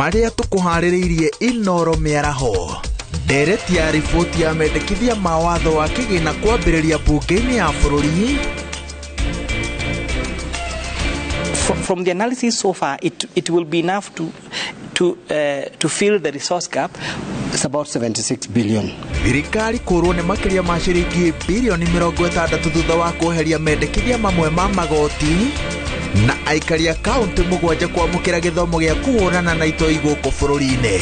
Marĩa tũkũharĩrĩirie Inoro mĩaraho. Ndereti ya riboti ya mendekithia ma watho wa kĩgĩna kwambĩrĩria mbunge-inĩ ya bũrũri. From the analysis so far, it will be enough to fill the resource gap. It's about 76 billion. Thirikari kũrwo nĩ makĩria ma ciringi bilioni 60 thutha wa kweheria mendekithia mamwe ma magoti na aikari a kaunti 7 kwamũkĩra gĩthomo gĩa kũhũrana na itoi gũkũ bũrũri-inĩ.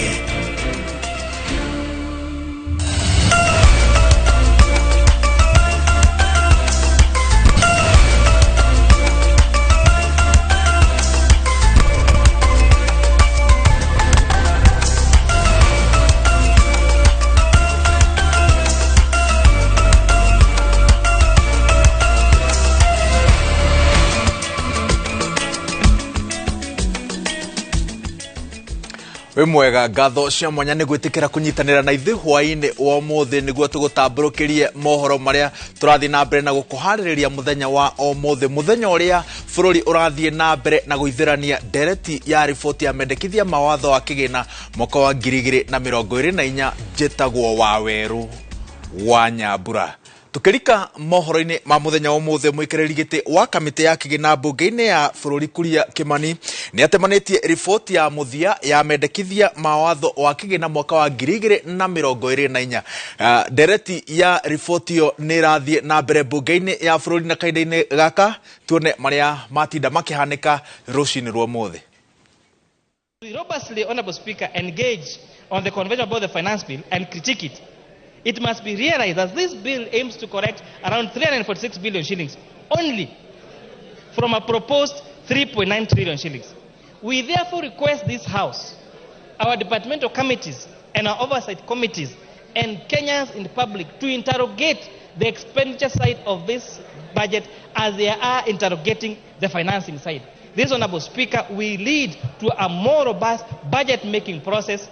Wĩ mwega ngatho cia mwanya nĩ gwĩtĩkĩra kũnyitanĩra na ithuĩ hwaĩ-inĩ wa ũmũthĩ nĩguo tũgũtambũrũkĩrie mohoro marĩa tũrathiĩ na mbere na gũkũharĩrĩria mũthenya wa ũmũthĩ, mũthenya ũrĩa bũrũri ũrathiĩ na mbere na gũithĩrania ndereti ya riboti ya mendekithia ma watho wa kĩgĩna mwaka wa 2024. Njĩtagwo Wawerũ wa Nyambura. Tukirika mohoro-inĩ ma mũthenya wa ũmũthĩ, mũikarĩri gĩtĩ wa kamĩtĩ ya kĩgĩna mbunge-inĩ ya bũrũri Kuria Kimani nĩ atemanĩtie riboti ya mũthia ya mendekithia ma watho wa kĩgĩna mwaka wa 2024. Ndereti ya riboti ĩyo nĩ ĩrathiĩ na mbere mbunge-inĩ ya bũrũri na kahinda-inĩ gaka tuone marĩa matinda makĩhanĩka rũcinĩ rwa ũmũthĩ. We robustly, Honorable Speaker, engage on the convention about the finance bill and critique it. It must be realized that this bill aims to correct around 346 billion shillings only from a proposed 3.9 trillion shillings. We therefore request this House, our departmental committees and our oversight committees and Kenyans in the public to interrogate the expenditure side of this budget as they are interrogating the financing side. This, Honorable Speaker, will lead to a more robust budget-making process,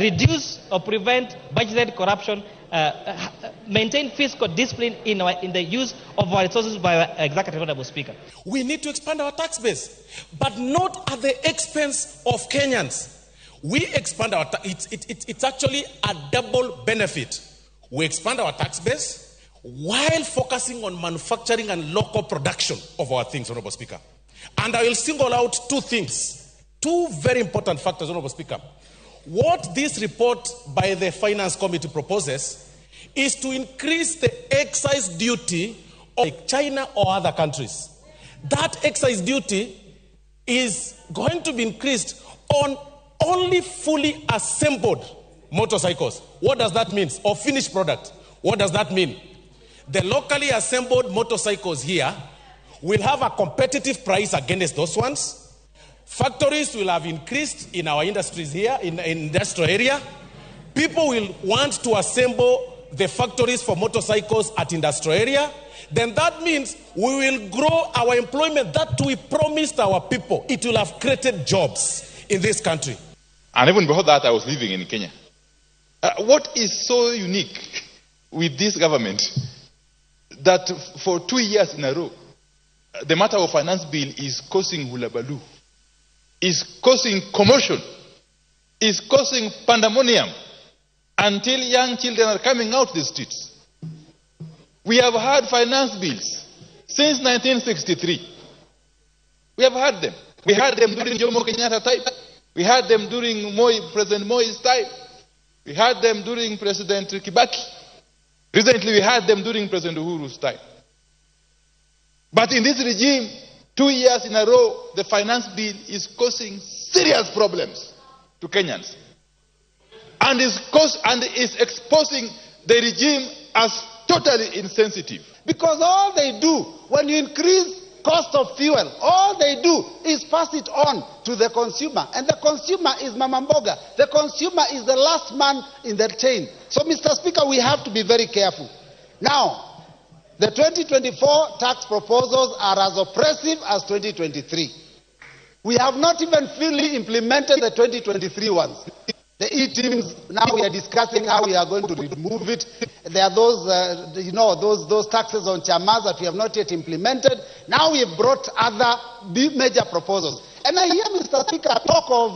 reduce or prevent budgeted corruption, maintain fiscal discipline in the use of our resources by our executive, Honorable Speaker. We need to expand our tax base, but not at the expense of Kenyans. We expand our it's actually a double benefit. We expand our tax base while focusing on manufacturing and local production of our things, Honorable Speaker. And I will single out two things, two very important factors, Honorable Speaker. What this report by the Finance Committee proposes is to increase the excise duty of China or other countries. That excise duty is going to be increased on only fully assembled motorcycles. What does that mean? Or finished product. What does that mean? The locally assembled motorcycles here will have a competitive price against those ones. Factories will have increased in our industries here, in industrial area. People will want to assemble the factories for motorcycles at industrial area. Then that means we will grow our employment that we promised our people. It will have created jobs in this country. And even before that, I was living in Kenya. What is so unique with this government that for 2 years in a row, the matter of finance bill is causing hullabaloo, is causing commotion, is causing pandemonium until young children are coming out the streets. We have had finance bills since 1963. We have had them. We had them during Jomo Kenyatta time. We had them during President Moi's time. We had them during President Kibaki. Recently, we had them during President Uhuru's time. But in this regime, 2 years in a row, the finance bill is causing serious problems to Kenyans. And is exposing the regime as totally insensitive. Because all they do, when you increase cost of fuel, all they do is pass it on to the consumer. And the consumer is Mama Mboga. The consumer is the last man in the chain. So, Mr. Speaker, we have to be very careful. Now, the 2024 tax proposals are as oppressive as 2023. We have not even fully implemented the 2023 ones. The e-teams, now we are discussing how we are going to remove it. There are those, those taxes on chamas that we have not yet implemented. Now we have brought other major proposals. And I hear Mr. Speaker talk of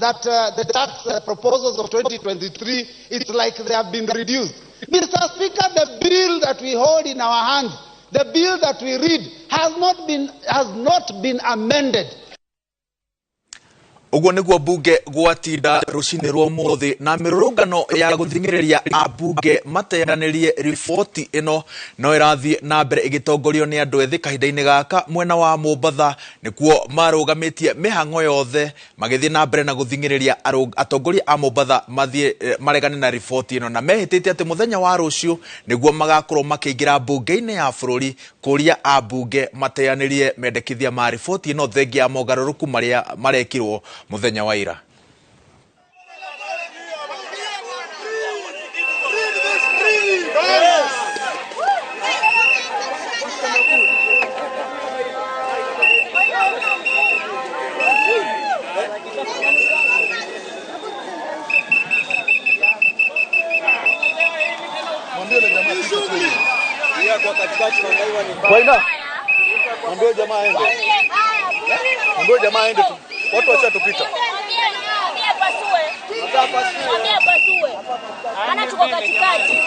that the tax proposals of 2023, it's like they have been reduced. Mr. Speaker, the bill that we hold in our hands, the bill that we read, has not been amended. Ũguo nĩguo bunge gwatinda rũcinĩ rwa ũmũthĩ na mĩrũrũngano ya gũthing'ĩrĩria ambunge mateanĩrie riboti ĩno no ĩrathiĩ na mbere ĩgĩtongorio nĩ andũ ethĩ. Kahinda-inĩ gaka mwena wa Mombatha nĩkuo marũgamĩtie mĩhang'o yothe magĩthiĩ na mbere na gũthing'ĩrĩria atongoria a Mombatha mathiĩ maregane na riboti ĩno, na mehĩtĩte atĩ mũthenya wa rũciũ nĩguo magakorwo makĩingĩra mbunge-inĩ ya bũrũri kũria ambunge mateanĩrie mendekithia ma riboti ĩno thengia ya mogarũrũku marĩa marekirwo mũthenya wa ira. Waina. Mwambie jamaa aende. Mwambie jamaa aende tu. Watu washatupita. Mwambie apasue. Maana tuko katikati.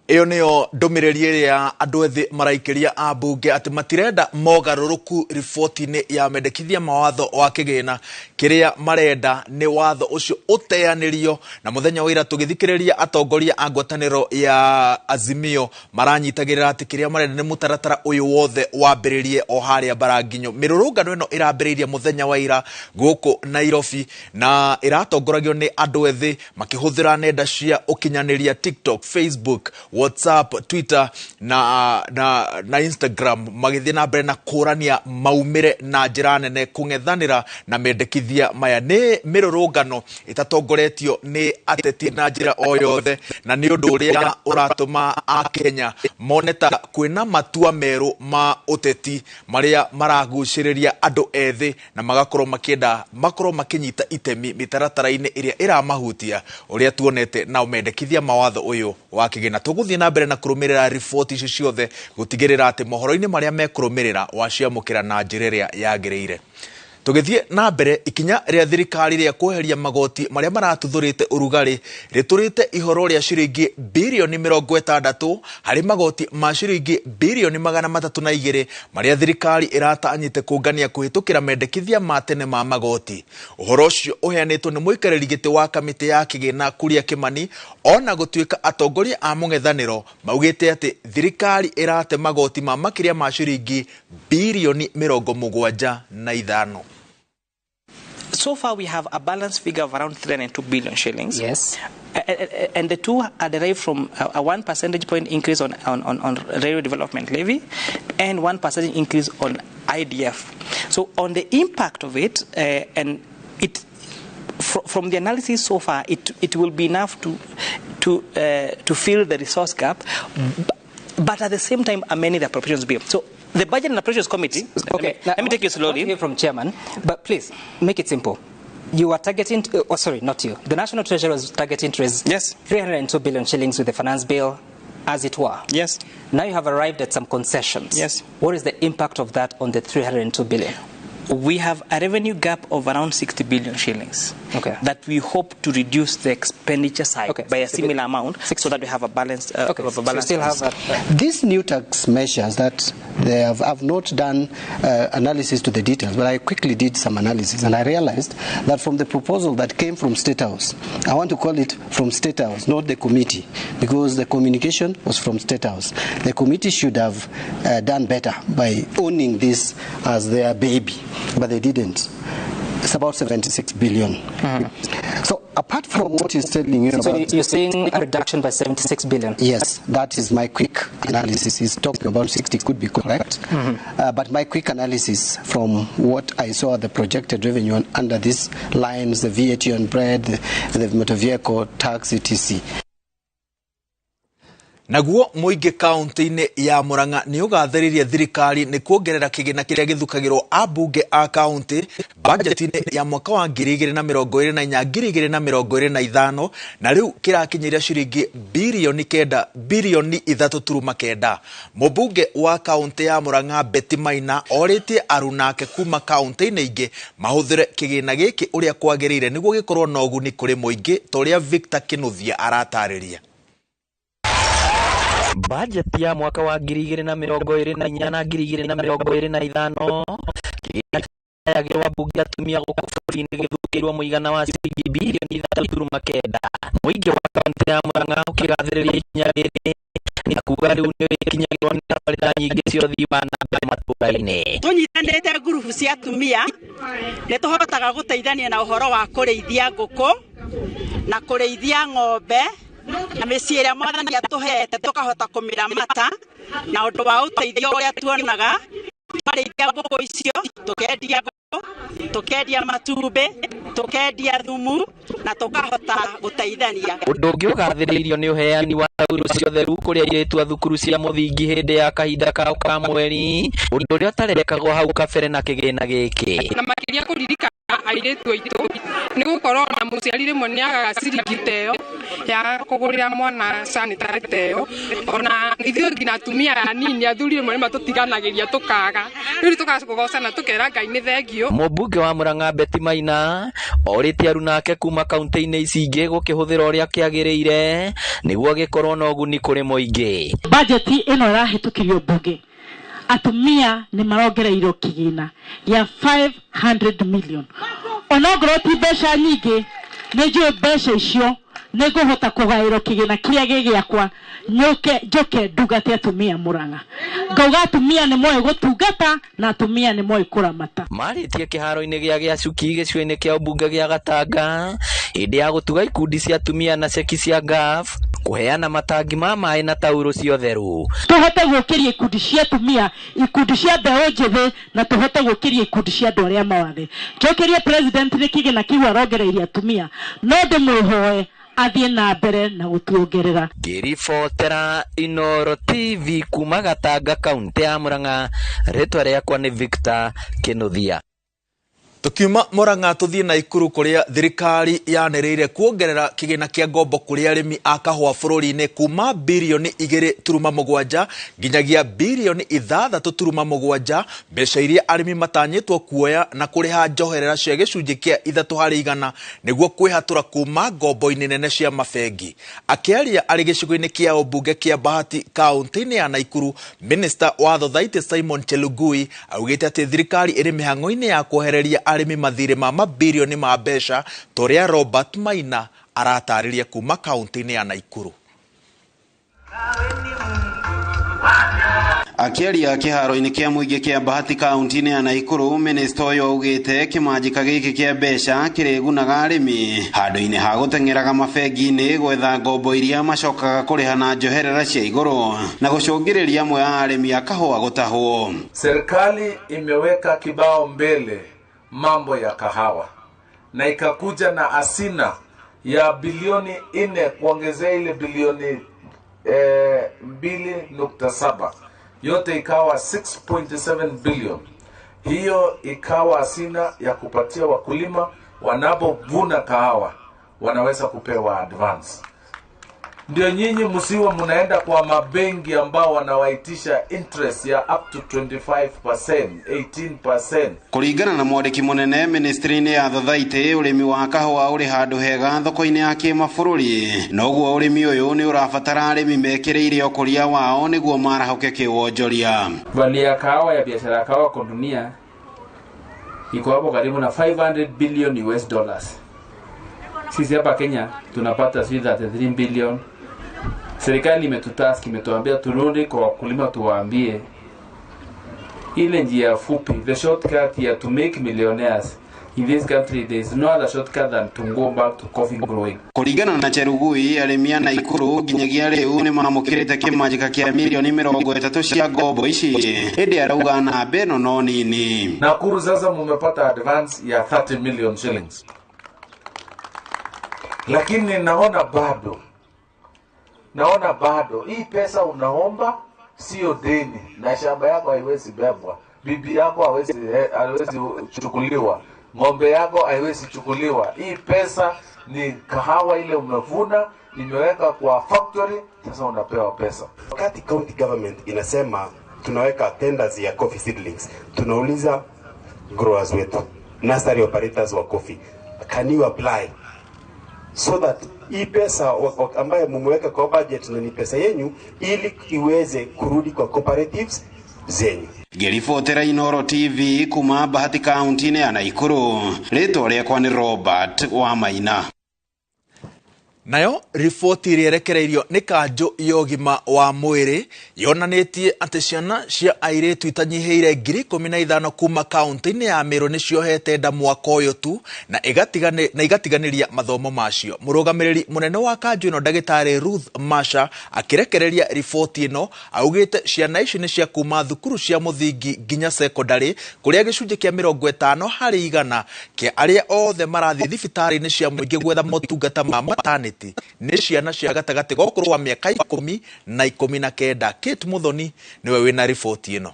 Ĩyo nĩyo ndũmĩrĩri ĩrĩa andũ ethĩ maraikĩria ambunge atĩ matirenda mogarũrũku riboti-inĩ ya mendekithia ma watho wa kĩgĩna. Kĩrĩa marenda nĩ watho ũcio ũteanĩrio. Na mũthenya wa ira tũgĩthikĩrĩria atongoria a ngwatanĩro ya Azimio maranyitagĩrĩra atĩ kĩrĩa marenda nĩ mũtaratara ũyũ wothe wambĩrĩrie o harĩa Mbaranginyo. Mĩrũrũngano ĩno ĩrambĩrĩirie mũthenya wa ira gũkũ Nairobi na ĩratongoragio nĩ andũ ethĩ makĩhũthĩra nenda cia ũkinyanĩria, TikTok, Facebook, WhatsApp, Twitter na Instagram, magĩthiĩ na mbere na kũrania maumĩre na njĩra nene kũng'ethanĩra na mendekithia maya. Nĩ mĩrũrũngano ĩtatongoretio nĩ ateti na njĩra o yothe, na nĩ ũndũ ũrĩa ũratũma akenya mone ta kwĩna matua merũ ma ũteti marĩa maragucĩrĩria andũ ethĩ na magakorwo makĩenda makorwo makĩnyita itemi mĩtaratara-inĩ ĩrĩa ĩramahutia ũrĩa tuonete na mendekithia ma watho ũyũ wa kĩgĩna. Tũgũthiĩ na mbere na kũrũmĩrĩra riboti ici ciothe gũtigĩrĩra atĩ mohoro-inĩ marĩa mekũrũmĩrĩra waciamũkĩra na njĩra ĩrĩa yagĩrĩire. Tũgĩthiĩ na mbere, ikinya rĩa thirikari rĩa kweheria magoti marĩa maratuthũrĩte ũrugarĩ rĩtũrĩte ihoro rĩa ciringi birioni 60 harĩ magoti ma ciringi birioni 302 marĩa thirikari ĩratanyĩte kũngania kũhĩtũkĩra mendekithia ma tene ma magoti. Ũhoro ũcio ũheanĩtwo nĩ mũikarĩri gĩtĩ wa kamĩtĩ ya kĩgĩna Kuria Kimani, ona gũtuĩka atongoria a mũng'ethanĩro maugĩte atĩ thirikari ĩrate magoti ma makĩria ma ciringi birioni 75. So far, we have a balanced figure of around 302 billion shillings. Yes. And the two are derived from a 1 percentage point increase on railway development levy and 1 percentage increase on IDF. So on the impact of it, and it from the analysis so far, it will be enough to fill the resource gap, but at the same time amending the Appropriations Bill. So the Budget and Appropriations Committee, let me take you I want slowly. To hear from Chairman, but please make it simple. You are targeting, oh, sorry, not you. The National Treasury was targeting to raise Yes. 302 billion shillings with the finance bill as it were. Yes. Now you have arrived at some concessions. Yes. What is the impact of that on the 302 billion? We have a revenue gap of around 60 billion shillings that we hope to reduce the expenditure side by a 60 similar amount so that we have a balanced, we have a So you balanced still have that. These new tax measures that they have not done analysis to the details, but I quickly did some analysis and I realized that from the proposal that came from State House, I want to call it from State House, not the committee, because the communication was from State House. The committee should have done better by owning this as their baby, but they didn't. It's about 76 billion. So apart from what he's telling you So about you're seeing a reduction by 76 billion? Yes, that is my quick analysis. He's talking about 60, could be correct. But my quick analysis from what I saw, the projected revenue under these lines, the VAT on bread, the motor vehicle tax, etc. Naguo mũingĩ kaunti-inĩ ya Murang'a nĩ ũgathĩrĩirie thirikari nĩ kuongerera kĩgĩna kĩrĩa gĩthukagĩrwo ambunge a kaunti bajeti-inĩ ya mwaka wa 2024 2025 na rĩu kĩrakinyĩria ciringi birioni 3.9. Mũmbunge wa kaunti ya Murang'a Betty Maina orĩtie arunake kuma kaunti-inĩ ingĩ mahũthĩre kĩgĩna gĩkĩ ũrĩa kwagĩrĩire nĩguo gĩkorwo na ũguni kũrĩ mũingĩ ta ũrĩa Victor Kinuthia aratarĩria. Bajeti ya mwaka wa 2024 na 2025 kĩgĩna kĩrĩa wabunge atumia gũkũ bũrũri-inĩ gĩthukĩirwo mũigana wa ciringi birioni 3.9. Mũingĩ wa kaunti ya Murang'a ũkĩgathĩrĩria ikinya rĩrĩ na kuga rĩu nĩ rĩkinyagĩrwo nĩ tabarĩra nyingĩ cia ũthii wa na mbere matũũra-inĩ. Tũnyitanĩte ngurubu cia atumia nĩ tũhotaga gũteithania na ũhoro wa kũrĩithia ngũkũ na kũrĩithia ng'ombe na mĩciĩ ĩrĩa mwathani atũhete tũkahota kũmĩramata na ũndũ wa ũteithio ũrĩa tuonaga twarĩithia ngũkũ icio tũkendia ngũkũ, tũkendia matumbĩ, tũkendia thumu na tũkahota gũteithania. Ũndũ ũngĩ ũgathĩrĩirio nĩ ũheani wa taurũ cia ũtheru kũrĩ airĩtu a thukuru cia mũthingi hĩndĩ ya kahinda kao ka mweri, ũndũ ũrĩa ũtarekagwo hau kabere na kĩgĩna gĩkĩ. Na makĩria kũririkana airĩtu aitũ nĩ gũkorwo na mũciari rĩmwe nĩ agaga ciringi ta ĩyo ya kũgũrĩra mwana sanitary ta ĩyo, ona ithuĩ nginya atumia anini athuri rĩmwe nĩ matũtiganagĩria tũkaga rĩu tũkagocana tũkera Ngai nĩ thengio. Mũmbunge wa Murang'a Betty Maina orĩtie arunake kuma kaunti-inĩ ici ingĩ gũkĩhũthĩra ũrĩa kĩagĩrĩire nĩguo gĩkorwo na ũguni kũrĩ mũingĩ. Bajeti ĩno ĩrahĩtũkirio mbunge atumia nĩ marongereirwo kĩgĩna gĩa 500 million. Onokorwo ti mbeca nyingĩ nĩ njũĩ mbeca icio nĩ ngũhota kũgaĩrwo kĩgĩna kĩrĩa gĩ gĩakwa nyũke njoke ndungate atumia Murang'a. Ngauga atumia nĩ moĩ gũtungata na atumia nĩ moĩ kũramata. Marĩtie kĩharo-inĩ gĩa Gĩacuki gĩcigo-inĩ kĩa ũmbunge gĩa Gatanga hĩndĩ ya gũtuga ikundi cia atumia na ceki cia GAF kũheana matangi ma maĩ na taurũ cia ũtheru. Tũhote gũkĩria ikundi cia atumia, ikundi cia mbeũ njĩthĩ na tũhote gũkĩria ikundi cia andũ arĩa mawathe. Njokerie president nĩ kĩgĩna kĩu arongereirie atumia, no ndĩmwĩhoe athiĩ na mbere na gũtuongerera. Ngĩribotera Inooro TV kuma Gatanga kaunti ya Murang'a, rĩtwa rĩakwa nĩ Victor Kinuthia. Tukiuma Murang'a tuthie Naikuru kuria thirikari yanĩrĩire kuongerera kĩgĩna kĩa ngombo kũrĩ arĩmi a kahũa bũrũri-inĩ kuma birioni 2.7 nginyagia birioni 6.7 mbeca iria arĩmi matanyĩtwo kuoya na kũrĩha njoherera cia gĩcunjĩ kĩa 3% nĩguo kwĩhatũra kuma ngombo-inĩ nene cia mabengi. Akĩaria arĩ gĩcigo-inĩ kĩa ũmbunge kĩa Bahati kaunti-inĩ ya Naikuru, Minister wa Thothaitĩ Simon Chelugui augĩte atĩ thirikari ĩrĩ mĩhang'o-inĩ ya kwehereria arĩmi mathirĩ ma mabirioni ma mbeca ta ũrĩa Robert Maina aratarĩria kuma kaunti-inĩ ya Naikuru. Akĩaria kĩharo-inĩ kĩa mũingĩ kĩa Bahati kaunti-inĩ ya Naikuru, minista ũyũ augĩte kĩmanjĩka gĩkĩ kĩa mbeca kĩrĩgunaga arĩmi handũ-inĩ ha gũteng'eraga mabengi-inĩ gwetha ngombo iria macokaga kũrĩha na njoherera cia igũrũ na gũcũngĩrĩria amwe a arĩmi a kahũa gũtahwo. Serikali imeweka kibao mbele mambo ya kahawa na ikakuja na asina ya bilioni 4 kuongezea ile bilioni 2.7, yote ikawa 6.7 billion. Hiyo ikawa asina ya kupatia wakulima wanapovuna kahawa wanaweza kupewa advance. Ndio nyinyi msiwe mnaenda kwa mabengi ambao wanawaitisha interest ya up to 25%, 18%. Kuringana na mwandĩki munene ministry-inĩ ya Thothaitĩ, ũrĩmi wa kahũa ũrĩ handũ hega thoko-inĩ ya kĩmabũrũri, noguo ũrĩmi ũyũ nĩ ũrabatara arĩmi mekĩrĩire ũkũria wao nĩguo marahũke kĩwonjoria. Value ya kahawa ya biashara ya kahawa kwa dunia iko hapo karibu na 500 billion US dollars. Sisi hapa Kenya tunapata 33 billion. Serikali imetutask, imetuambia turudi kwa wakulima tuwaambie ile njia fupi, the shortcut ya to make millionaires in this country, there is no other shortcut than to go back to coffee growing. Kuringana na Chelugui, arĩmi a Naikuru nginyagia rĩu nĩ mamũkĩrĩte kĩmanjĩka kĩa milioni 30 cia ngombo ici, ĩndĩ arauga namba ĩno no nini. Nakuru sasa mumepata advance ya 30 million shillings. Lakini naona bado Naona bado hii pesa unaomba sio deni, na shamba yako haiwezi bebwa, bibi yako haiwezi chukuliwa, ng'ombe yako haiwezi chukuliwa. Hii pesa ni kahawa ile umevuna, imeweka kwa factory, sasa unapewa pesa. Wakati county government inasema tunaweka tenders ya coffee seedlings, tunauliza growers wetu, nursery operators wa coffee, can you apply so that hii pesa ambayo mumeweka kwa budget na ni pesa yenyu, ili iweze kurudi kwa cooperatives zenyu. Ngĩribotera Inooro TV kuma Bahati kaunti-inĩ ya Naikuru, rĩtwa rĩakwa nĩ Robert Wamaina. Nayo riboti ĩrĩa ĩrekereirio nĩ kanjũ ya ũgima wa mwĩrĩ yonanĩtie atĩ ciana cia airĩtu itanyihĩire 15,000 kuma kaunti-inĩ ya Meru nĩciohete nda mwaka ũyũ tu na igatiganĩria mathomo macio. Mũrũgamĩrĩri mũnene wa kanjũ ĩno ndagĩtarĩ Ruth Masha akĩrekereria riboti ĩno augĩte ciana ici nĩ cia kuma thukuru cia mũthingi nginya sekondarĩ, kũrĩa gĩcunjĩ kĩa 50% kĩa arĩa othe marathiĩ thibitarĩ-inĩ cia mũingĩ gwetha motungata ma maternity nĩ ciana cia gatagatĩ ga ũkũrũ wa mĩaka 10 na 19. Kate Muthoni nĩwe wĩna riboti ĩno.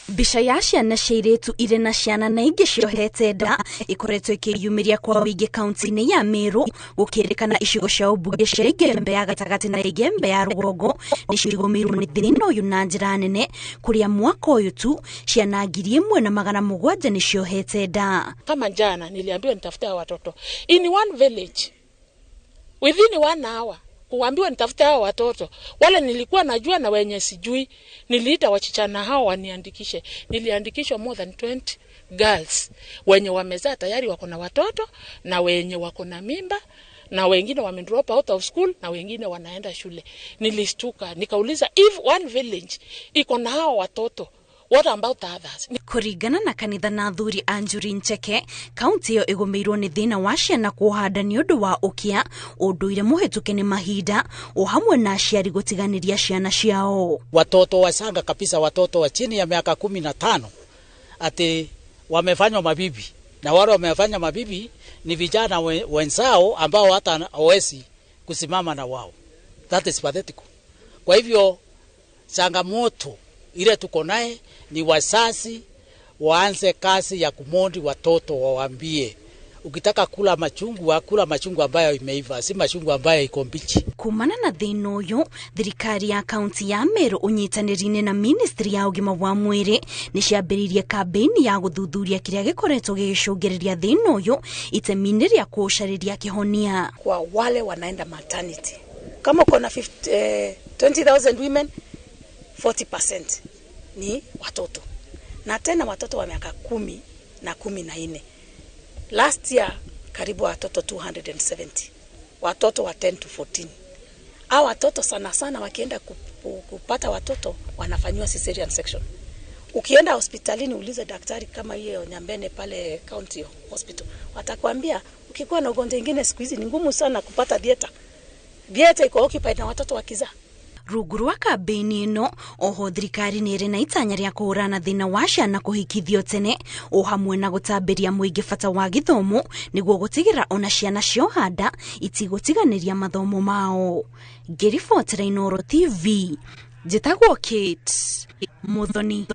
Mbica ya ciana cia airĩtu irĩ na ciana na ingĩ ciohete nda ikoretwo ikĩyumĩria kwa wĩingĩ kaunti-inĩ ya Meru, gũkĩrĩkana icigo cia ũmbunge cia Igembe ya gatagatĩ na Igembe ya rũgongo nĩcio igũmĩirwo nĩ thĩna ũyũ na njĩra nene, kũrĩa mwaka ũyũ tu ciana 1,700 nĩciohete nda. Kama jana niliambiwa nitafute hawa watoto in one village within 1 hour, kuambiwa nitafute hao watoto wale nilikuwa najua na wenye sijui. Niliita wachichana hao waniandikishe. Niliandikishwa more than 20 girls wenye wamezaa tayari wako na watoto na wenye wako na mimba na wengine wame drop out of school na wengine wanaenda shule. Nilistuka nikauliza, if one village iko na hao watoto, what about others? Kũringana na kanitha na athuri a Njuri Ncheke, kaunti ĩyo ĩgũmĩirwo nĩ thĩna wa ciana kuoha nda nĩ ũndũ wa ũkĩa, ũndũire mũhĩtũke nĩ mahinda, o hamwe na aciari gũtiganĩria ciana ciao. Watoto wachanga kabisa, watoto wa chini ya miaka 15 ati wamefanywa mabibi, na wale wamefanya mabibi ni vijana wenzao ambao hata hawezi kusimama na wao. That is pathetic. Kwa hivyo changamoto ile tuko naye ni wazazi waanze kazi ya kumondi watoto, wawaambie ukitaka kula machungwa, kula machungwa ambayo imeiva, si machungwa ambayo iko mbichi. Kumana na thĩna ũyũ, thirikari ya kaunti ya Meru ũnyitanĩri-inĩ na ministry ya ũgima wa mwĩrĩ nĩciambĩrĩirie kambĩini ya gũthuthuria kĩrĩa gĩkoretwo gĩgĩcũngĩrĩria thĩna ũyũ itemi-inĩ rĩa kũũcarĩria kĩhonia. Kwa wale wanaenda maternity, kama uko na 20,000 women, 40% ni watoto, na tena watoto wa miaka 10 na 14. Last year karibu watoto 270, watoto wa 10 to 14. Hao watoto sana sana wakienda kupata watoto wanafanywa cesarean section. Ukienda hospitalini ulize daktari kama hiyo Nyambene pale county hospital, watakwambia ukikuwa na ugonjwa mwingine siku hizi ni ngumu sana kupata theater. Theater iko occupied na watoto wakizaa. Rungu rwa kambĩini ĩno oho thirikari nĩ ĩrĩ na itanya rĩa kũhũrana thĩna wa ciana kũhikithio tene, o hamwe na gũtambĩria mũingĩ bata wa gĩthomo nĩguo gũtigĩrĩra ona ciana cioha nda itigũtiganĩria mathomo mao. Ngĩribotera Inooro TV, njĩtagwo Kate Muthoni.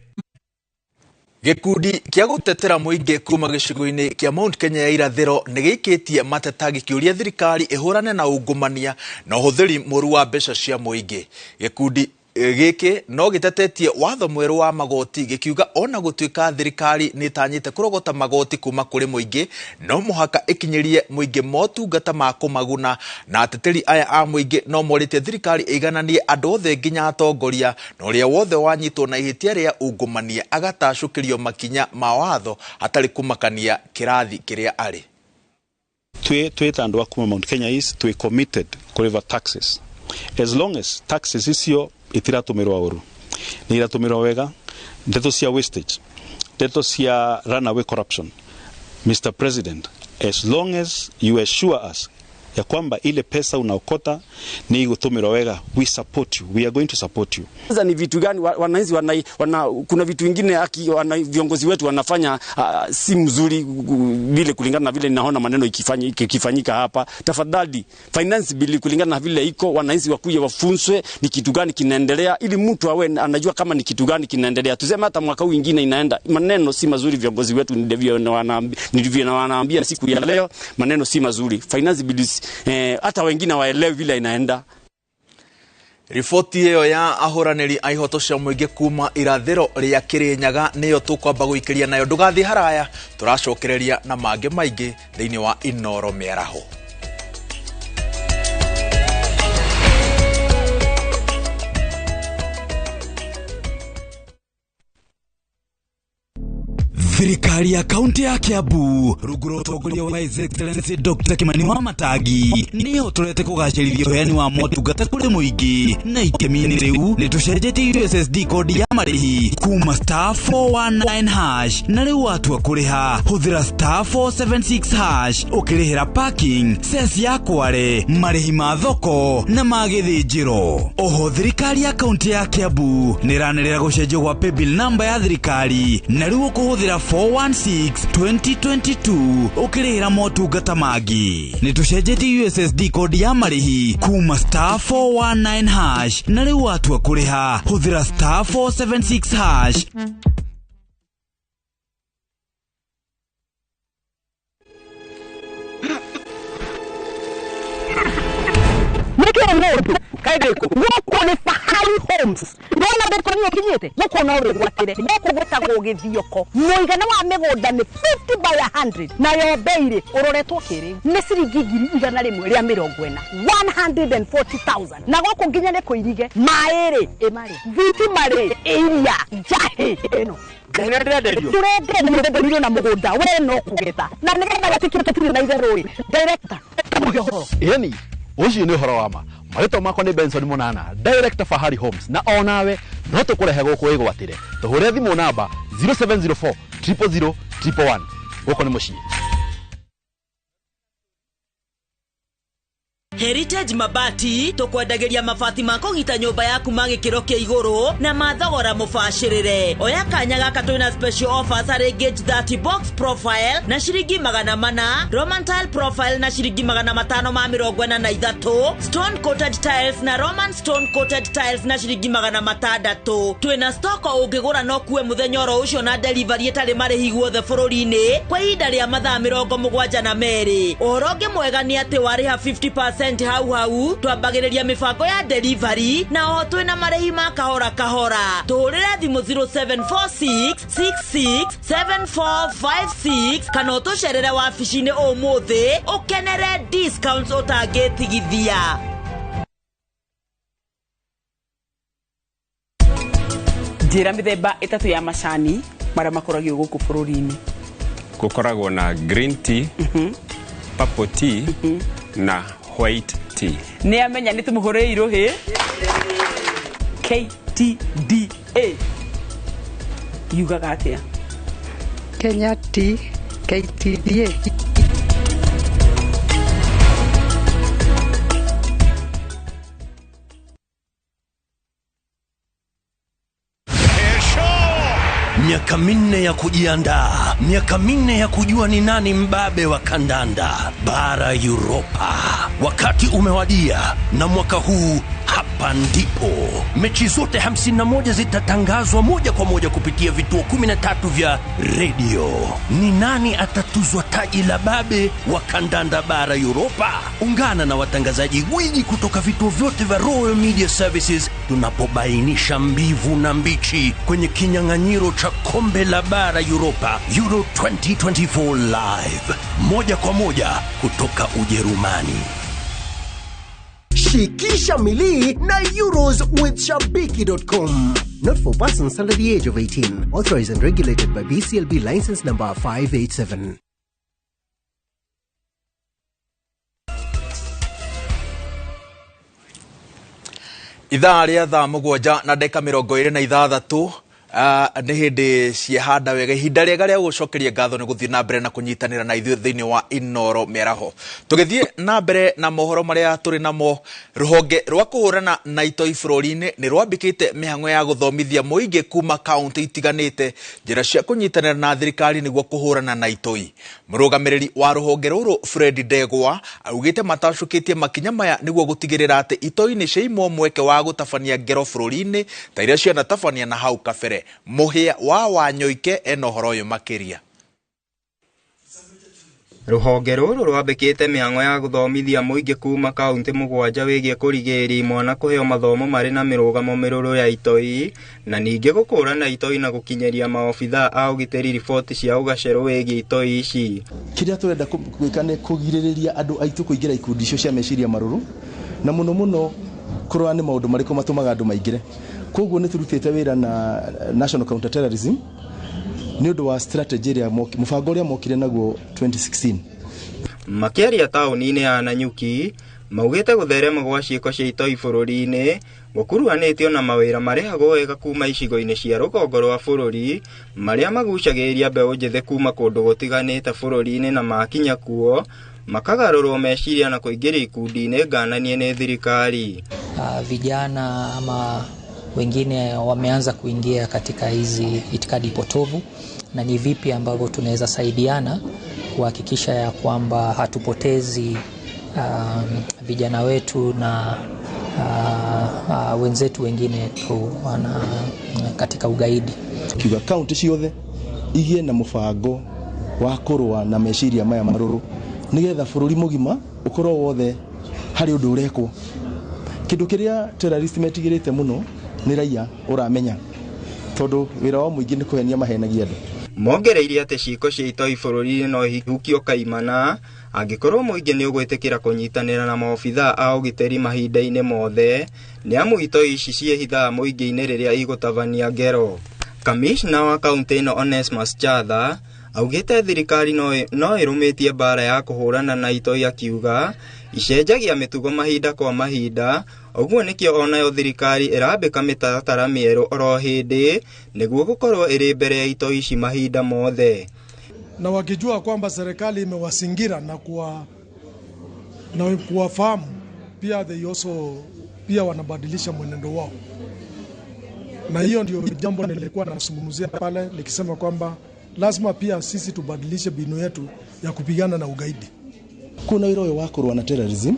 Gĩkundi kĩa gũtetera mũingĩ kuma gĩcigo-inĩ kĩa Mount Kenya ya irathĩro nĩ gĩikĩtie mateta gĩkĩũria thirikari ĩhũrane na ungumania na ũhũthĩri mũru wa mbeca cia mũingĩ. Gĩkundi gĩkĩ no gĩtetetie watho mwerũ wa magoti gĩkiuga ona gũtuĩka thirikari nĩ ĩtanyĩte kũrogota magoti kuma kũrĩ mũingĩ, no mũhaka ĩkinyĩrie mũingĩ motungata ma kũmaguna, na ateteri aya a mũingĩ no morĩtie thirikari ĩigananie andũ othe nginya atongoria, na ũrĩa wothe wanyitwo na ihĩtia rĩa ungumania agatacũkĩrio makinya ma watho hatarĩ kũmakania kĩrathi kĩrĩa arĩ. Twĩ andũ a kuma Mount Kenya East twĩ committed kũrĩva taxes as long as taxes icio itiratũmĩrwo ũru, nĩ iratũmĩrwo wega. Ndeto cia wastage, ndeto cia runaway corruption, Mr. President, as long as you assure us ya kwamba ile pesa unaokota ni igutumirwa wega. We support you, we are going to support you. Sasa ni vitu gani wananchi kuna vitu vingine viongozi wetu wanafanya si mzuri vile kulingana na vile ninaona maneno ikifanyika hapa. Tafadhali finance bill kulingana na vile iko, wananchi wakuje wafunzwe ni kitu gani kinaendelea, ili mtu awe anajua kama ni kitu gani kinaendelea. Tuseme hata mwaka huu mwingine inaenda, maneno si mazuri viongozi wetu, ndivyo wanaambia siku ya leo, maneno si mazuri. Finance bill hata wengine waelewe vile inaenda. Riboti ĩyo ya ahũranĩri a ihoto cia mũingĩ kuma irathĩro rĩa Kĩrĩnyaga nĩyo tũkwamba gũikĩria nayo. Ndũgathiĩ haraya, tũracokereria na mangĩ maingĩ thĩinĩ wa Inoro Mĩaraho. Thirikari ya kaunti ya Kiambu rungu rwa ũtongoria wa His Excellency Dr. Kimani Wamatangi nĩyo tũrete kũgacĩrithia ũheani wa motungata kũrĩ mũingĩ, na itemi-inĩ rĩu nĩ tũcenjetie USSD kodi ya marĩhi kuma star 419 hash, na rĩu watua kũrĩha hũthĩra star 476 hash ũkĩrĩhĩra parking, cess ya Kware, marĩhi ma thoko na ma gĩthĩnjĩro. Oho thirikari ya kaunti ya Kiambu nĩ ĩranĩrĩra gũcenjio gwa paybill namba ya thirikari, na rĩu ũkũhũthĩra 416 2022 ũkĩrĩhĩra motungata mangĩ. Nĩ tũcenjetie USSD kodi ya marĩhi kuma star 419 hash, na rĩu watua kũrĩha hũthĩra star 476 hash. Gũkũ nĩ Fahari Homes. Ndona thoko nĩ ũkinyĩte gũkũ no wĩgwatĩre. Gũkũ gwĩtagwo Gĩthioko. Mũigana wa mĩgũnda nĩ 50 by 100, nayo bei rĩ ũroretwo kĩrĩu nĩ ciringi 140,000, 140,000. Na gũkũ nginya nĩ kũirige maĩ rĩ ĩmarĩ thitima rĩ iria njahĩ ĩno tũrenderio na mũgũnda we no kũgetha na nĩgetha gũtikire tũtirĩ na itherũ rĩ director ũhoro ĩni ũcio nĩ ũhoro wa ma. Marĩtwa makwa nĩ Benson Monana, Director Fahari Homes, na onawe no tũkũrehe gũkũ wĩgwatĩre. Tũhũre thimũ namba 0704 000 111. Gũkũ nĩ mũciĩ. Heritage Mabati tukwendagĩria mabati ma kũgita nyũmba yaku ma gĩkĩro kĩa igũrũ na mathogora mũbacĩrĩre. Oya kanya gaka twĩna special offers harĩ gauge 30 box profile na ciringi 400, Roman tile profile na ciringi 543, stone coated tiles na Roman stone coated tiles na ciringi 600. Twĩna stock ũngĩgũra no kuwe mũthenya oro ũcio na delivery ĩtarĩ marĩhi guothe bũrũri-inĩ kwa ihinda rĩa mathaa 72. Ũhoro ũngĩ mwega nĩ atĩ warĩha 50% hau hau twambagĩrĩria mĩbango ya delivery na oho twĩna marĩhi ma kahora kahora. Tũhũrĩre thimũ 0746 66 7456 kana ũtũcerere wabici-inĩ ũmũthĩ ũkenere discounts ũtangĩtigithia. Njĩra mĩthemba ĩtatũ ya macani marĩa makoragio gũkũ bũrũri-inĩ. Gũkoragwo na green tea, purple tea na white tea. Nĩ amenya nĩ tũmũhũrĩre irũhĩ. KTDA yugaga atĩa? Kenya Tea KTDA. Miaka minne ya kujiandaa, miaka minne ya kujua ni nani mbabe wa kandanda bara Europa. Wakati umewadia, na mwaka huu hapa ndipo mechi zote 51 zitatangazwa moja kwa moja kupitia vituo 13 vya radio. Ni nani atatuzwa taji la babe wa kandanda bara Europa? Ungana na watangazaji gwiji kutoka vituo vyote vya Royal Media Services tunapobainisha mbivu na mbichi kwenye kinyang'anyiro cha kombe la bara Europa Euro 2024 live, moja kwa moja kutoka Ujerumani. Shikisha milii na Euros with Shabiki.com. Not for persons under the age of 18. Authorized and regulated by BCLB license number 587. Ithaa rĩa thaa 7 na ndagĩka 26. Nĩ hĩndĩ ciehanda wega, ihinda rĩega rĩa gũcokeria ngatho nĩ gũthiĩ na mbere na kũnyitanĩra na ithuĩ thĩinĩ wa Inoro mĩaraho. Tũgĩthiĩ na mbere na mohoro marĩa tũrĩ namo, rũhonge rwa kũhũrana na itoi bũrũri-inĩ nĩ rwambĩkĩte mĩhang'o ya gũthomithia mũingĩ kuma kaũntĩ itiganĩte njĩra cia kũnyitanĩra na thirikari nĩguo kũhũrana na itoi. Mũrũgamĩrĩri wa rũhonge rũrũ Fred Ndegwa augĩte matacũkĩtie makinya maya nĩguo gũtigĩrĩra atĩ itoi nĩ ciaimwo mweke wa gũtabania ngero bũrũri-inĩ ta iria cianatabania na hau kabere. Mũhĩa wa Wanyoike ena ũhoro ũyũ makĩria. Rũhonge rũrũ rwambĩkĩte mĩhang'o ya gũthomithia mũingĩ kuma kaũntĩ 7 wĩgiĩ kũrigĩrĩria mwana kũheo mathomo marĩ na mĩrũgamo mĩrũrũ ya itoi na ningĩ gũkũrana itoi na gũkinyĩria maobithaa a ũgitĩri riboti cia ũgacerũ wĩgiĩ itoi ici. Kĩrĩa tũrenda gwĩka nĩ kũgirĩrĩria andũ aitũ kũingĩra ikundi icio cia meciria marũrũ na mũno mũno kũrora nĩ maũndũ marĩkũ matũmaga andũ maingĩre. Koguo nĩ tũrutĩte wĩra na National Counter Terrorism nĩ ũndũ wa strategy ĩrĩa mũbango ũrĩa mokire naguo 2016. Makĩaria taũni-inĩ ya Nanyuki maugĩte gũtherema gwa ciĩko cia itoi bũrũri-inĩ gũkuruhanĩtio na mawĩra marĩhagwo wega kuma icigo-inĩ cia rũgongo rwa bũrũri marĩa magucagĩrĩria mbeũ njĩthĩ kuma kũndũ gũtiganĩte bũrũri-inĩ na makinya kuo makagarũrwo meciria na kũingĩra ikundi-inĩ ngananie nĩ thirikari. Vijana ama wengine wameanza kuingia katika hizi itikadi potovu, na ni vipi ambavyo tunaweza saidiana kuhakikisha ya kwamba hatupotezi vijana wetu na wenzetu wengine katika ugaidi. Kiuga kaunti ciothe igie na mubango wa kũrũa na meciria maya marũrũ nigetha bũrũri mũgima ũkorwo wothe harĩ ũndũ ũrekwo. Kĩndũ kĩrĩa terrorist metigĩrĩte mũno nĩ raia ũramenya, tondũ wĩra wao mũingĩ nĩ kũhenia mahenagia andũ. Mongereire atĩ ciĩko cia itoi bũrũri-inĩ no ihukio kaimana angĩkorwo mũingĩ nĩ ũgwĩtĩkĩra kũnyitanĩra na maobithaa a ũgitĩri mahinda-inĩ mothe, nĩ amu itoi ici ciĩhithaga mũingĩ-inĩ rĩrĩa igũtabania ngero. Kamishna wa kaũntĩ ĩno Onesmus Chatha augĩte thirikari no ĩrũmĩtie mbara ya kũhũrana na itoi, akiuga icenjagia mĩtugo mahinda kwa mahinda, ũguo nĩkĩo onayo thirikari ĩrambĩka mĩtaratara mĩerũ oro hĩndĩ nĩguo gũkorwo ĩrĩ mbere ya itoi ici mahinda mothe. Na wakijua kwamba serikali imewasingira na kuwafahamu pia, they also pia wanabadilisha mwenendo wao. Na hiyo ndio jambo nilikuwa nazungumzia pale nikisema kwamba lazima pia sisi tubadilishe binu yetu ya kupigana na ugaidi. Kuna wĩra ũyũ wa kũrũa na terrorism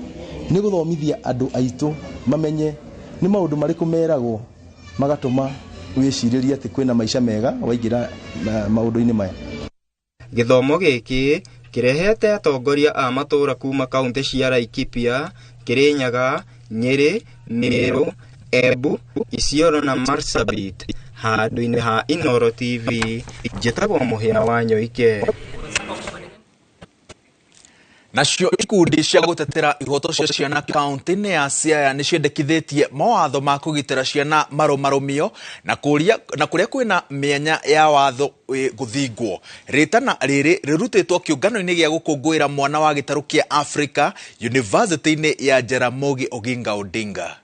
nĩ gũthomithia andũ aitũ mamenye nĩ maũndũ marĩkũ meragwo magatũma wĩcirĩrie atĩ kwĩna maica mega waingĩra maũndũ-inĩ maya. Gĩthomo gĩkĩ kĩrehete atongoria a matũũra kuma kaũntĩ cia Laikipia, Kirinyaga, Nyĩrĩ, Meru, Embu, Isiolo na Marsabit. Handũ-inĩ ha Inoro TV, njĩtagwo Mũhĩa wa Nyoike. Nacio ikundi cia gũtetera ihoto cia ciana kaunti-inĩ ya Siaya nĩ ciendekithĩtie mawatho ma kũgitĩra ciana marũmarũmio na kũrĩa kwĩna mĩanya ya watho gũthingwo. Rĩtana rĩrĩ rĩrutĩtwo kĩũngano-inĩ gĩa gũkũngũĩra mwana wa gĩtarũ kĩa Africa University-inĩ ya Jaramogi Oginga Odinga.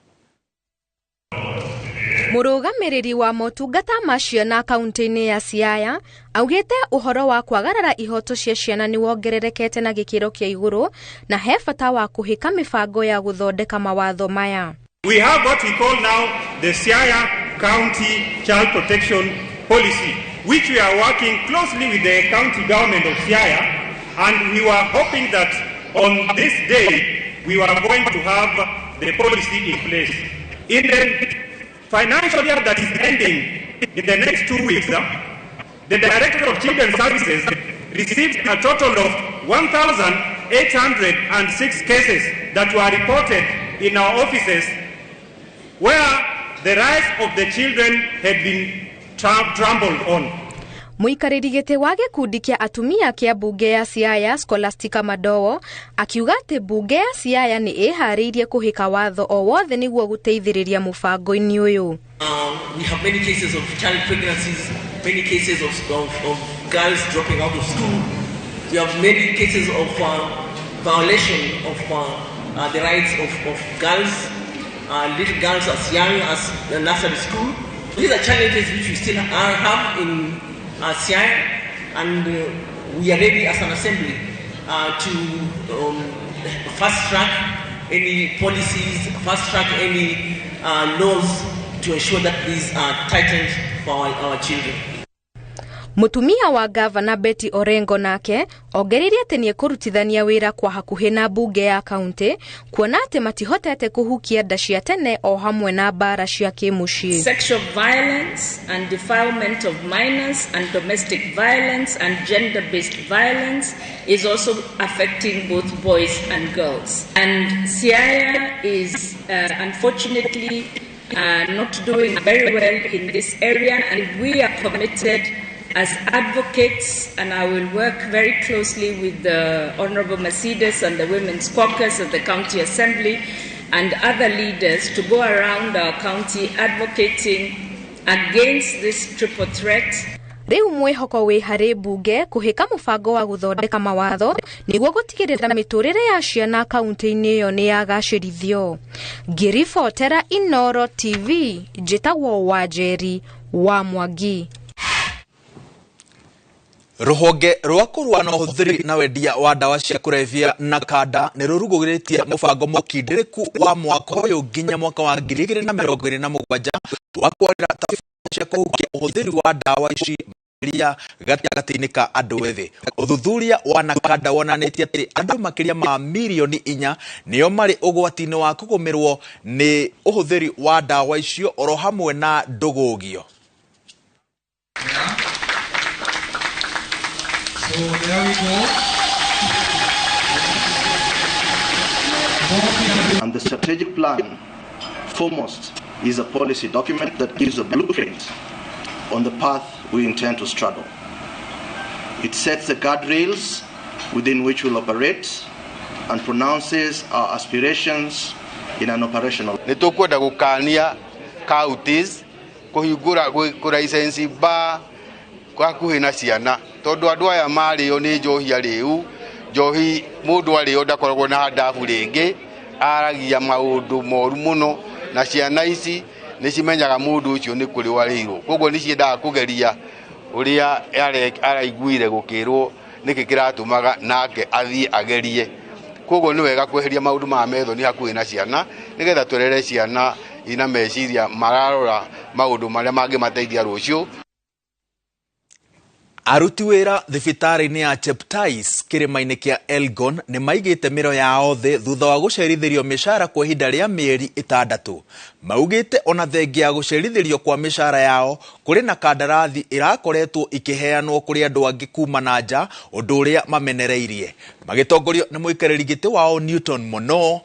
Mũrũgamĩrĩri wa motungata ma ciana kaunti-inĩ ya Siaya augĩte ũhoro wa kwagarara ihoto cia ciana nĩ wongererekete na gĩkĩro kĩa igũrũ na he bata wa kũhĩka mĩbango ya gũthondeka mawatho maya. We have what we call now the Siaya County Child Protection Policy, which we are working closely with the county government of Siaya, and we were hoping that on this day we were going to have the policy in place. In the financial year that is ending in the next 2 weeks, the Director of Children's Services received a total of 1,806 cases that were reported in our offices where the rights of the children had been trampled on. Mũikarĩri gĩtĩ wa gĩkundi kĩa atumia kĩa mbunge ya Siaya Scholastica Madowo akiuga atĩ mbunge ya Siaya nĩ ĩharĩirie kũhĩka watho o wothe nĩguo gũteithĩrĩria mũbango-inĩ ũyũ. We have many cases of child pregnancies, many cases of girls dropping out of school. We have many cases of violation of the rights of girls, little girls as young as nursery school. These are challenges which we still have in Siaya, and we are ready as an assembly to fast track any policies, fast track any laws to ensure that these are tightened for our children. Mutumia wa gavana Betty Orengo nake ongereire atĩ nĩekũrutithania wĩra kwa hakuhĩ na mbunge ya kaunti kuona atĩ matihotete kũhukia nda cia tene o hamwe na mbara cia kĩmũciĩ. Sexual violence and defilement of minors and domestic violence and gender-based violence is also affecting both boys and girls. And Siaya is unfortunately not doing very well in this area, and we are committed as advocates, and I will work very closely with the Honorable Mercedes and the Women's Caucus of the County Assembly and other leaders to go around our county advocating against this triple threat. Rĩu mwĩhoko wĩ harĩ mbunge kũhĩka mũbango wa gũthondeka mawatho nĩguo gũtigĩrĩra mĩtũrĩre ya ciana kaunti-inĩ ĩyo nĩ yagacĩrithio. Ngĩribotera Inoro TV, njĩtagwo Wanjeri wa Mwangi. Ruhonge rwa kũrũa na ũhũthĩri na wendia wa ndawa cia kũrebia na kanda nĩ rũrugũrĩtie mũbango mũkindĩrĩku wa mwaka ũyũ nginya mwaka wa 2027 wa kwarĩra tabarĩra cia kũhukia ũhũthĩri wa ndawa ici makĩria gatagatĩ-inĩ ka andũ ethĩ. Ũthuthuria wa NACADA wonanĩtie atĩ andũ makĩria ma mirioni 4 nĩo marĩ ũgwati-inĩ wa kũgũmĩrwo nĩ ũhũthĩri wa ndawa icio oro hamwe na ndũgũgio. So there we go. And the strategic plan, foremost, is a policy document that gives a blueprint on the path we intend to straddle. It sets the guardrails within which we'll operate and pronounces our aspirations in an operational. Nĩtũkwenda gũkania counties kũhingũra kũlicense bar hakuhĩ na ciana tondũ andũ aya marĩo nĩ njohi arĩu njohi mũndũ arĩo ndakoragwo na handabu rĩngĩ aragia maũndũ moru mũno na ciana ici nĩ cimenyaga mũndũ ũcio nĩ kũrĩo arĩirwo koguo nĩ ciendaga kũgeria ũrĩa araiguire gũkĩrwo nĩkĩ kĩratũmaga nake athiĩ agerie koguo nĩ wega kweheria maũndũ ma methoni hakuhĩ na ciana nĩgetha tũrere ciana ina meciria mararora maũndũ marĩa mangĩmateithia rũciũ. Aruti wĩra thibitarĩ-inĩ ya Cheptais kĩrĩma-inĩ kĩa Elgon nĩ maigĩte mĩro yao thĩ thutha wa gũcerithĩrio mĩcara kwa ihinda rĩa mĩeri 6. Maugĩte ona thengia ya gũcerithĩrio kwa mĩcara yao kũrĩ na kandarathi ĩrakoretwo ikĩheanwo kũrĩ andũ angĩ kuma na nja ũndũ ũrĩa mamenereirie. Magĩtongorio nĩ mũikarĩri gĩtĩ wao Newton Mono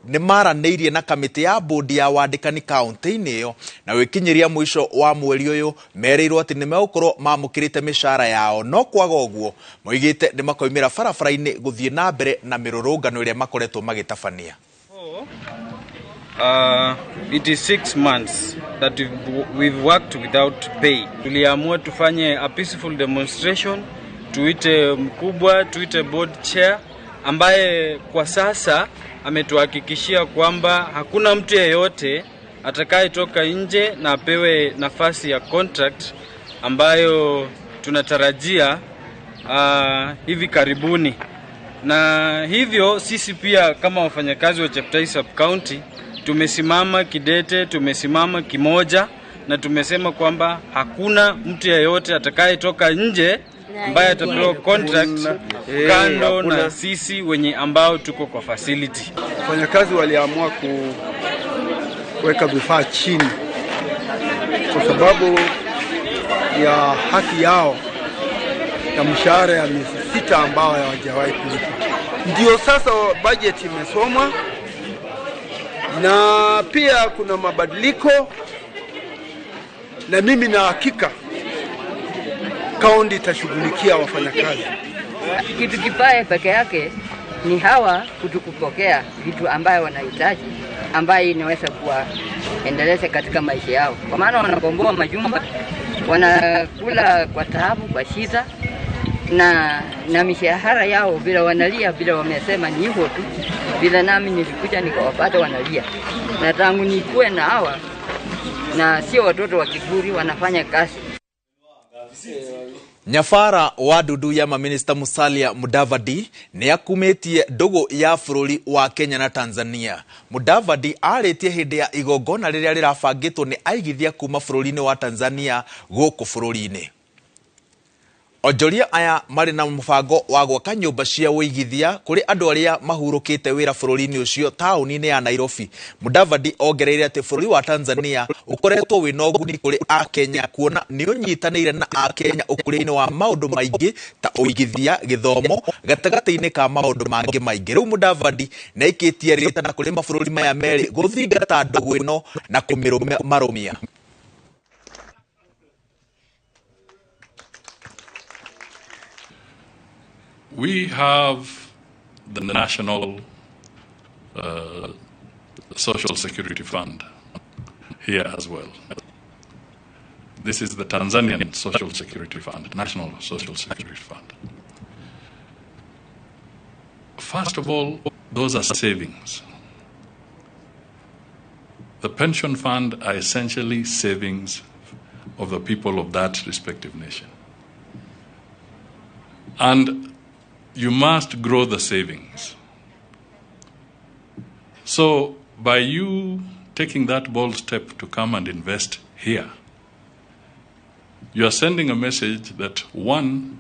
nĩ maranĩirie na kamĩtĩ ya bodi ya wandĩkani kaunti-inĩ ĩyo na gwĩkinyĩria mũico wa mweri ũyũ merĩirwo atĩ nĩ megũkorwo mamũkĩrĩte mĩcara yao no kwaga ũguo moigĩte nĩ makoimĩra barabara-inĩ gũthiĩ na mbere na mĩrũrũngano ĩrĩa makoretwo magĩtabania. It is 6 months that we've worked without pay. Tuliamua tufanye a peaceful demonstration, tuite mkubwa, tuite board chair ambaye kwa sasa ametuhakikishia kwamba hakuna mtu yeyote atakayetoka nje na apewe nafasi ya contract ambayo tunatarajia hivi karibuni. Na hivyo sisi pia kama wafanyakazi wa Cheptais Sub County tumesimama kidete, tumesimama kimoja na tumesema kwamba hakuna mtu yeyote atakayetoka nje ambaye atapewa contract kando na sisi wenye ambao tuko kwa facility. Wafanyakazi waliamua kuweka vifaa chini kwa sababu ya haki yao ya mshahara ya miezi 6 ambao hawajawahi kulipwa. Ndio sasa budget imesomwa na pia kuna mabadiliko, na mimi na hakika kaunti itashughulikia wafanyakazi. Kitu kibaya peke yake ni hawa kutukupokea vitu ambayo wanahitaji ambayo inaweza kuwaendeleza katika maisha yao. Kwa maana wanakomboa majumba, wanakula kwa taabu, kwa shida na mishahara yao bila wanalia, bila wamesema ni hivyo tu. Bila nami nilikuja nikawapata wanalia. Na tangu nikuwe na hawa na sio watoto wa kiburi, wanafanya kazi. Nyabara wa ndundu ya maminista Musalia Mudavadi nĩ akumĩtie ndũgũ ya bũrũri wa Kenya na Tanzania. Mudavadi arĩtie hĩndĩ ya igongona rĩrĩa rĩrabangĩtwo nĩ aigithia kuma bũrũri-inĩ wa Tanzania gũkũ bũrũri-inĩ. Onjoria aya marĩ na mũbango wa gwaka nyũmba cia ũigithia kũrĩ andũ arĩa mahurũkĩte wĩra bũrũri-inĩ ũcio taũni-inĩ ya Nairobi. Mudavadi ongereire atĩ bũrũri wa Tanzania ũkoretwo wĩna ũguni kũrĩ Akenya kuona nĩ ũnyitanĩire na Akenya ũkũria-inĩ wa maũndũ maingĩ ta ũigithia, gĩthomo, gatagatĩ-inĩ ka maũndũ mangĩ maingĩ. Rĩu Mudavadi nĩ aikĩtie rĩtana kũrĩ mabũrũri maya merĩ gũthingata ndũgũ ĩno na kũmĩrũmia. We have the National Social Security Fund here as well. This is the Tanzanian Social Security Fund, National Social Security Fund. First of all, those are savings. The pension fund are essentially savings of the people of that respective nation. And you must grow the savings. So by you taking that bold step to come and invest here, you are sending a message that, one,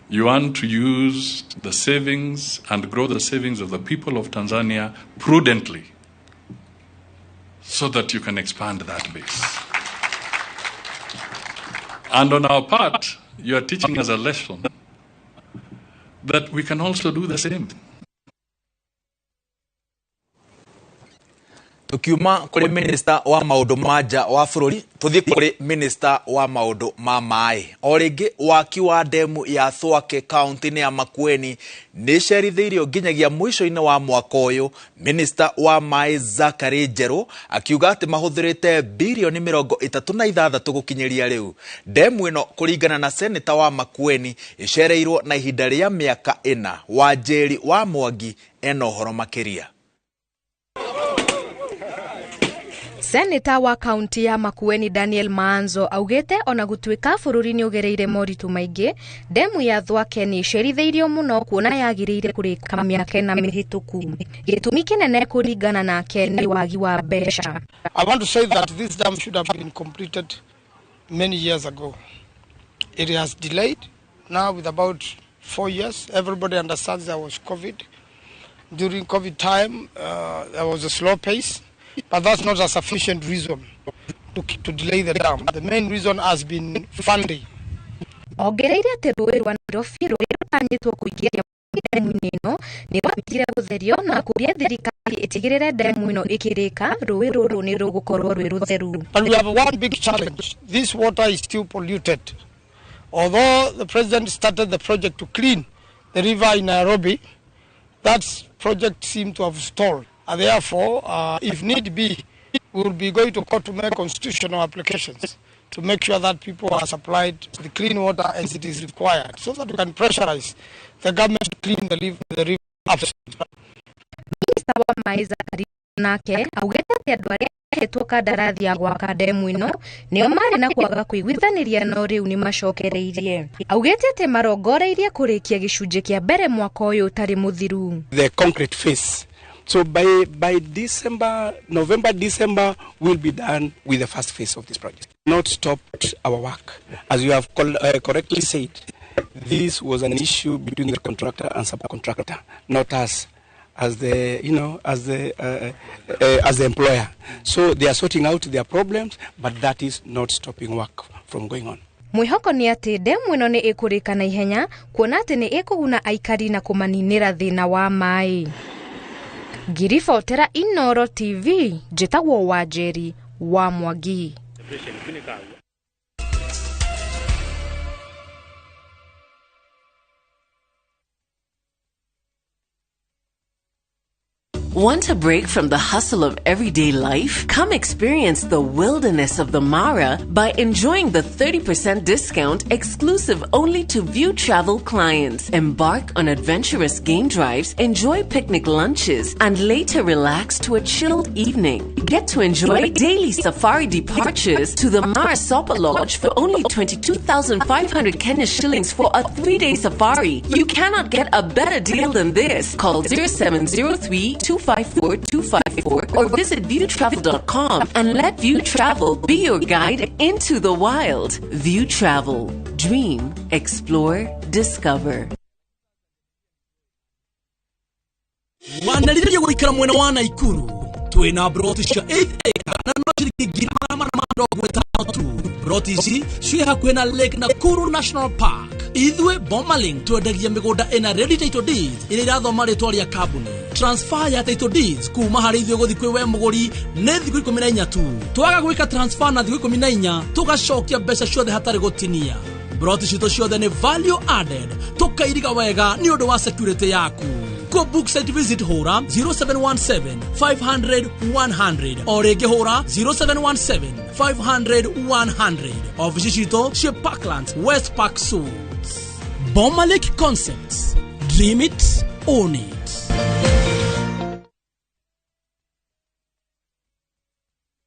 you want to use the savings and grow the savings of the people of Tanzania prudently so that you can expand that base. And on our part, you are teaching us a lesson that we can also do the same. Tukiuma kuri minister wa maundu ma nja wa bururi tuthie kuri minister wa maundu ma maĩ. O rĩngĩ waki wa demu ya Thwake kaunti-inĩ ya Makueni nĩ ĩcerithĩirio nginyagia mũico-inĩ wa mwaka ũyũ. Minister wa maĩ Zachary Njerũ akiuga atĩ mahũthĩrĩte birioni 36 gũkinyĩria rĩu. Demu ĩno kũringana na seneta wa Makueni ĩcereirwo na ihinda rĩa mĩaka 4. Wanjĩri wa Mwangi ena ũhoro makĩria. Seneta wa kaunti ya Makueni Daniel Maanzo augite ona gutuika bururi ni ugereire moritu maingi, demu ya Thwake ni icerithĩirio muno kuona yagiriire kurika miaka ĩna mĩhĩtũku. Gĩtũmi kĩnene kũringana nake nĩ wagi wa mbeca. I want to say that this dam should have been completed many years ago. It has delayed now with about 4 years. Everybody understands there was COVID. During COVID time, there was a slow pace. But that's not a sufficient reason to delay the dam. The main reason has been funding. Ongereire atĩ rũĩ rwa Nairobi rũrĩa rũtanyĩtwo kũingĩria demu-inĩ ĩno nĩ rwambire gũtherio na kũria thirikari ĩtigĩrĩre demu ĩno ĩkĩrĩka rũĩ rũrũ nĩ rũgũkorwo rwĩ rũtheru. But we have one big challenge. This water is still polluted. Although the president started the project to clean the river in Nairobi, that project seemed to have stalled. And therefore, if need be, we will be going to court to make constitutional applications to make sure that people are supplied the clean water as it is required, so that we can pressurize the government to clean the river upstream. Minista wa maĩ Zachary nake augĩte atĩ andũ arĩa mahetwo kandarathi ya gwaka demu ĩno nĩo marĩ na kwaga kũiguithanĩria no rĩu nĩ macokereirie. Augĩte atĩ marongoreirie kũrĩkia gĩcunjĩ kĩa mbere mwaka ũyũ ũtarĩ mũthiru. The concrete phase. So by December, November, December, we'll be done with the first phase of this project. Not stopped our work. As you have correctly said, this was an issue between the contractor and subcontractor, not us as the, you know, as the employer. So they are sorting out their problems, but that is not stopping work from going on. Mwĩhoko nĩ atĩ demu ĩno nĩ ĩkũrĩka na ihenya kuona atĩ nĩ ĩkũguna aikari na kũmaninĩra thĩna wa maĩ. Ngiribotera Inoro TV, njĩtagwo Wanjeri wa Mwangi. Want a break from the hustle of everyday life? Come experience the wilderness of the Mara by enjoying the 30% discount exclusive only to View Travel clients. Embark on adventurous game drives, enjoy picnic lunches, and later relax to a chilled evening. Get to enjoy daily safari departures to the Mara Sopa Lodge for only 22,500 Kenya shillings for a 3-day safari. You cannot get a better deal than this. Call 0703 254 254 or visit viewtravel.com and let View Travel be your guide into the wild. View Travel. Dream, explore, discover. Wanarĩrĩria gũikara mwena wa Naikuru twĩna broti cia 8 acre na no ciringi 450 tu. Broti ici ciĩ hakuhĩ na Lake Nakuru National Park. Ithuĩ Bomalink twendagia mĩgũnda ĩna ready title deeds ĩrĩa irathoma rĩtwa rĩa kambuni. Transfer ya title deeds kuma harĩ ithuĩ gũthiĩ kwĩ we mũgũri nĩ thikũ 14 tu. Twaga gwĩka transfer na thikũ 14 tũgacokia mbeca ciothe hatarĩ gũtinia. Broti citũ ciothe nĩ value added, tũkairiga wega nĩ ũndũ wa security yaku. Go book site visit hũra 0717 500 100 o rĩngĩ hũra 0717 500 100. Ofici citũ ciĩ Parklands, West Park Suites. Bomalink Concepts. Dream it, own it.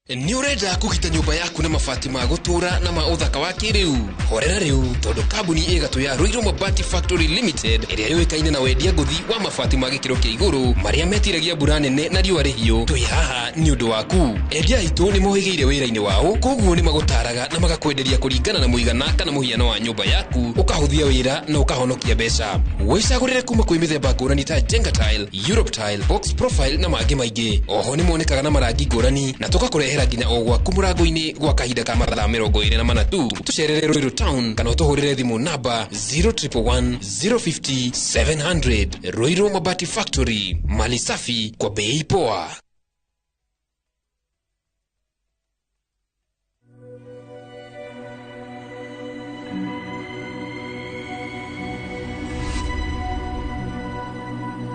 Nĩ ũrenda kũgita nyũmba yaku na mabati ma gũtũũra na ma ũthaka wa kĩrĩu? Horera rĩu tondũ kambuni ĩgatũ ya Ruiru Mabati Factory Limited ĩrĩa yũĩkaine na wendia ngũthi wa mabati ma gĩkĩro kĩa igũrũ marĩa metiragia mbura nene na riũa rĩhiũ, twĩ haha nĩ ũndũ waku. Endia aitũ nĩ mohĩgĩire wĩra-inĩ wao, koguo nĩ magũtaraga na magakwenderia kũringana na mũigana kana mũhiano wa nyũmba yaku, ũkahũthia wĩra na ũkahonokia mbeca. Wĩcagũrĩre kuma kwĩ mĩthemba ngũrani ta Jenga Tile, Europe Tile, Box Profile na mangĩ maingĩ. Oho nĩ monekaga na marangi ngũrani na tũgakũrehera nginya o gwaku mũrango-inĩ gwa kahinda ka mathaa 24 tu. Tũcerere Ruiru Town kana ũtũhũrĩre thimũ namba 0111 050 700. Ruiru Mabati Factory, mali safi kwa bei poa.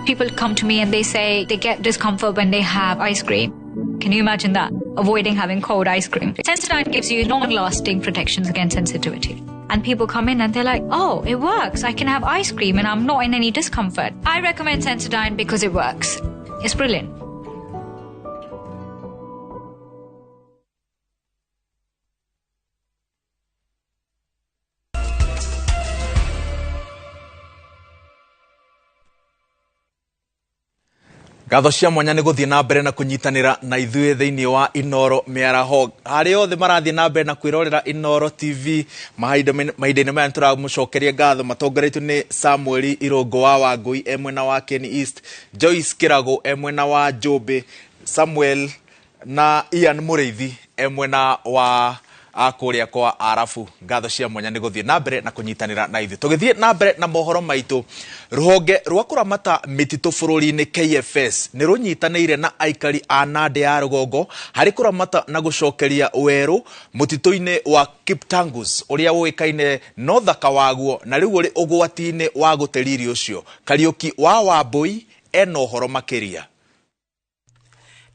People come to me and they say they get discomfort when they have ice cream. Can you imagine that? Avoiding having cold ice cream. Sensodyne gives you long-lasting protections against sensitivity. And people come in and they're like, oh, it works. I can have ice cream and I'm not in any discomfort. I recommend Sensodyne because it works. It's brilliant. Ngatho cia mwanya nĩ gũthiĩ na mbere na kũnyitanĩra na ithuĩ thĩinĩ wa Inoro mĩaraho. Arĩa othe marathiĩ na mbere na kwĩrorera Inoro TV mahinda-inĩ maya nĩtũramũcokeria ngatho. Matongoretio nĩ Samuel Irũngũ wa Wangũi e mwena wa Ken East, Joyce Kĩragũ e mwena wa Njũmbĩ, Samuel na Ian Mũrĩithi e mwena wa kũrĩa kwa Arabu. Ngatho cia mwanya nĩ gũthiĩ na mbere na kũnyitanĩra na ithuĩ. Tũgĩthiĩ na mbere na mohoro maitũ, rũhonge rwa kũramata mĩtitũ bũrũri-inĩ KFS nĩ rũnyitanĩire na aikari a Nandĩ ya rũgongo harĩ kũramata na gũcokeria werũ mũtitũ-inĩ wa Kiptangus ũrĩa ũĩkaine na ũthaka waguo na rĩu ũrĩ ũgwati-inĩ wa gũte riri ũcio. Kariũki wa Wambui ena ũhoro makĩria.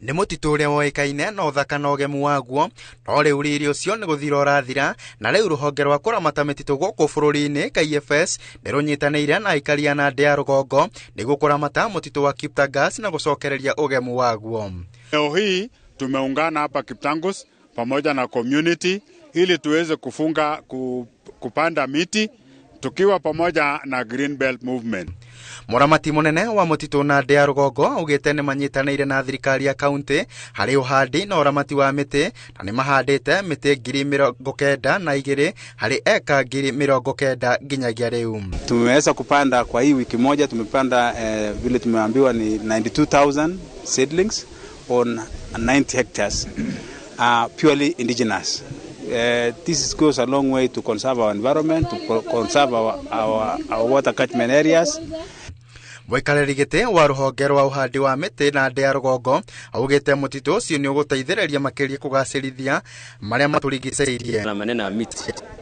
Nĩ mũtitũ ũrĩa woĩkaine na ũthaka na ũgemu waguo, no rĩu riri ũcio nĩ gũthira ũrathira, na rĩu rũhonge rwa kũramata mĩtitũ gũkũ bũrũri-inĩ KFS nĩ rũnyitanĩire na aikari a Nandĩ ya rũgongo nĩguo kũramata mũtitũ wa Kiptangus na gũcokereria ũgemu waguo. Leo hii tumeungana hapa Kiptangus pamoja na community ili tuweze kufunga kupanda miti tukiwa pamoja na Green Belt Movement. Mũramati mũnene wa mũtitũ Nandĩ ya rũgongo augĩte nĩ manyitanĩire na thirikari ya kaunti harĩ ũhandi na ũramati wa mĩtĩ na nĩ mahandĩte mĩtĩ 92,000 harĩ eka 90,000 nginyagia rĩu. Tumeweza kupanda kwa hii wiki moja, tumepanda vile tumeambiwa ni 92,000 seedlings on 90 hectares, purely indigenous. This goes a long way to conserve our environment, to conserve our water catchment areas. Mũikarĩri gĩtĩ wa rũhonge rwa ũhandi wa mĩtĩ Nandĩ ya rũgongo augĩte mũtitũ ũcio nĩ ũgũteithĩrĩria makĩria kũgacĩrithia marĩa matũrigicĩirie. Na maneno ya miti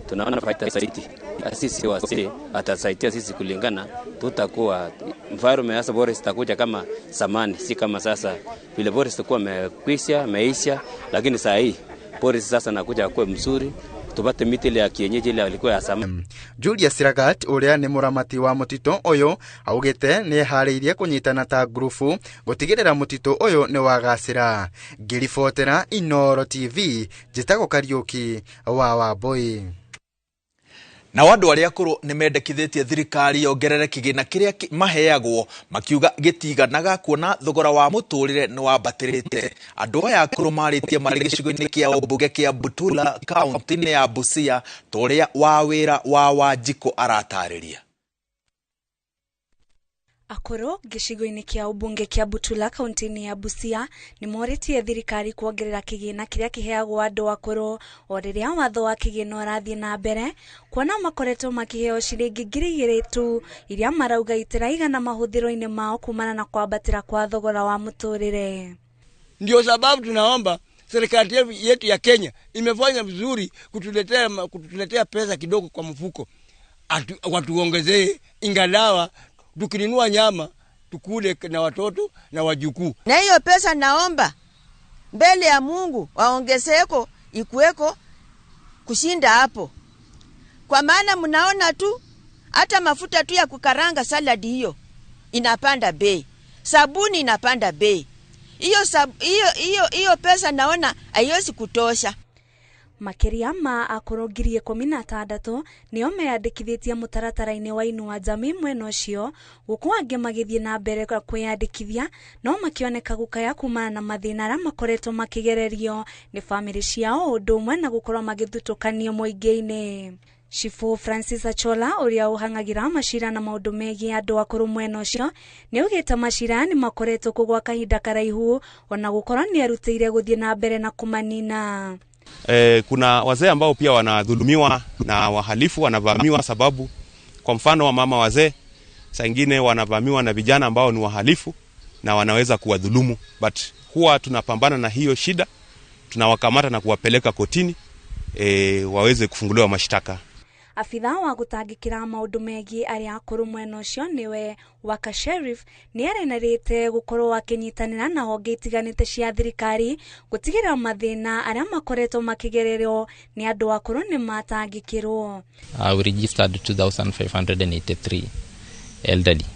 Tunaona faida zaidi. Sisi wazee atasaidia sisi kulingana, tutakuwa environment hasa bora itakuja kama zamani, si kama sasa vile bora itakuwa imekwisha meisha, lakini saa hii bora sasa nakuja kuwa mzuri, tupate miti ile ya kienyeji ile ilikuwa ya zamani. Julius Lagat uria ni muramati wa mutito uyu augite ni hariirie kunyitana ta ngurubu gutigirira mutito uyu ni wagacira. Ngiribotera Inooro TV, njitagwo Kariuki wa Wambui. Na andũ arĩa akũrũ nĩ mendekithĩtie thirikari yongerere kĩgĩna kĩrĩa maheagwo, makiuga gĩtiganaga kuona thogora wa mũtũrĩre nĩ wambatĩrĩte. Andũ aya akũrũ marĩtie marĩ gĩcigo-inĩ kĩa ũmbunge kĩa Butula kaunti-inĩ ya Busia, ta ũrĩa Wawĩra wa Wanjikũ aratarĩria. Akũrũ gĩcigo-inĩ kĩa ũmbunge kĩa Butula kaunti-inĩ ya Busia nĩ morĩtie thirikari kuongerera kĩgĩna kĩrĩa kĩheagwo andũ akũrũ o rĩrĩa watho wa kĩgĩna ũrathiĩ na mbere, kuona makoretwo makĩheo ciringi 2,000 tu iria marauga itiraigana mahũthĩro-inĩ mao kumana na kwambatĩra kwa thogora wa mũtũrĩre. Ndio sababu tunaomba serikali yetu ya Kenya imefanya vizuri kutuletea pesa kidogo kwa mfuko, watuongezee ingalawa tukinunua nyama tukule na watoto na wajukuu. Na hiyo pesa naomba mbele ya Mungu waongezeko ikuweko kushinda hapo. Kwa maana mnaona tu hata mafuta tu ya kukaranga saladi hiyo inapanda bei. Sabuni inapanda bei. Hiyo pesa naona haiwezi kutosha. Makĩria ma akũrũ 16,000 nĩo meyandĩkithĩtie mũtaratara-inĩ wa Inua Jamii mwena ũcio, gũkũ angĩ magĩthiĩ na mbere kwĩyandĩkithia no makĩoneka gũkaya kumana na mathĩna arĩa makoretwo makĩgererio nĩ bamĩrĩ ciao, ũndũ ũmwe na gũkorwo magĩthutũkanio mũingĩ-inĩ. Chifu Francis Achola ũrĩa ũhang'agĩra macira na maũndũ megiĩ andũ akũrũ mwena ũcio nĩaugĩte macira nĩ makoretwo kũgwa kahinda karaihu ona gũkorwo nĩerutĩire gũthiĩ na mbere na kũmanina. Kuna wazee ambao pia wanadhulumiwa na wahalifu, wanavamiwa sababu kwa mfano wamama wazee saa nyingine wanavamiwa na vijana ambao ni wahalifu na wanaweza kuwadhulumu, but huwa tunapambana na hiyo shida, tunawakamata na kuwapeleka kotini waweze kufunguliwa mashtaka. Afitha wa gũtangĩkĩra maũndũ megiĩ arĩa akũrũ mwena ũcio nĩwe Waka Sheriff nĩarenarĩte gũkorwo akĩnyitanĩra na honge itiganĩte cia thirikari gũtigĩrĩra mathĩna arĩa makoretwo makĩgererwo nĩ andũ akũrũ nĩ matangĩkĩrwo. We registered 2,583 elderly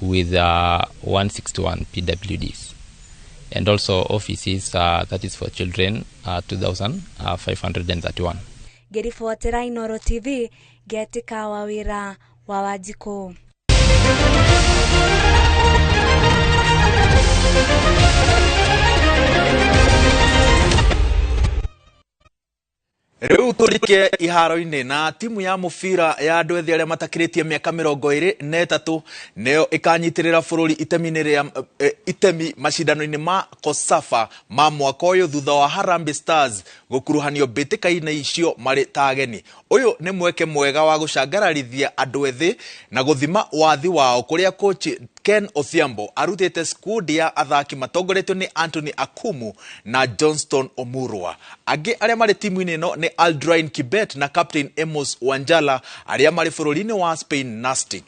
with 161 PWDs and also offices that is for children 2,531. Ngĩribotera Inooro TV ngetika Wawĩra wa Wanjikũ. Rĩu tũrike iharo-inĩ na timu ya mũbira ya andũ ethĩ arĩa matakĩrĩtie mĩaka 23 nĩyo ĩkanyitĩrĩra bũrũri itemi-inĩ rĩa itemi macindano-inĩ ma COSAFA ma mwaka ũyũ thutha wa Harambee Stars gũkuruhanio mbĩtĩka-inĩ icio marĩ ta ageni. Ũyũ nĩ mweke mwega wa gũcangararithia andũ ethĩ na gũthima wathi wao kũrĩa coach Ken Odhiambo arutĩte squad ya athaki matongoretio nĩ Anthony Akumu na Johnston Omurwa. Angĩ arĩa marĩ timu-inĩ ĩno nĩ Aldrain Kibet na captain Amos Wanjala arĩa marĩ bũrũri-inĩ wa Spain Nastic.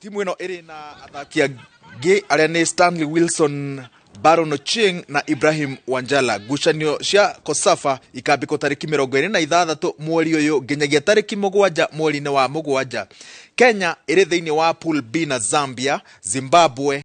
Timu ĩno ĩrĩ na athaki angĩ arĩa nĩ Stanley Wilson, Baron Ochieng na Ibrahim Wanjala. Ngucanio cia COSAFA ikambĩkwo tarĩki 26 mweri ũyũ nginyagia tarĩki 7 mweri-inĩ wa 7. Kenya ĩrĩ thĩinĩ wa pool B na Zambia, Zimbabwe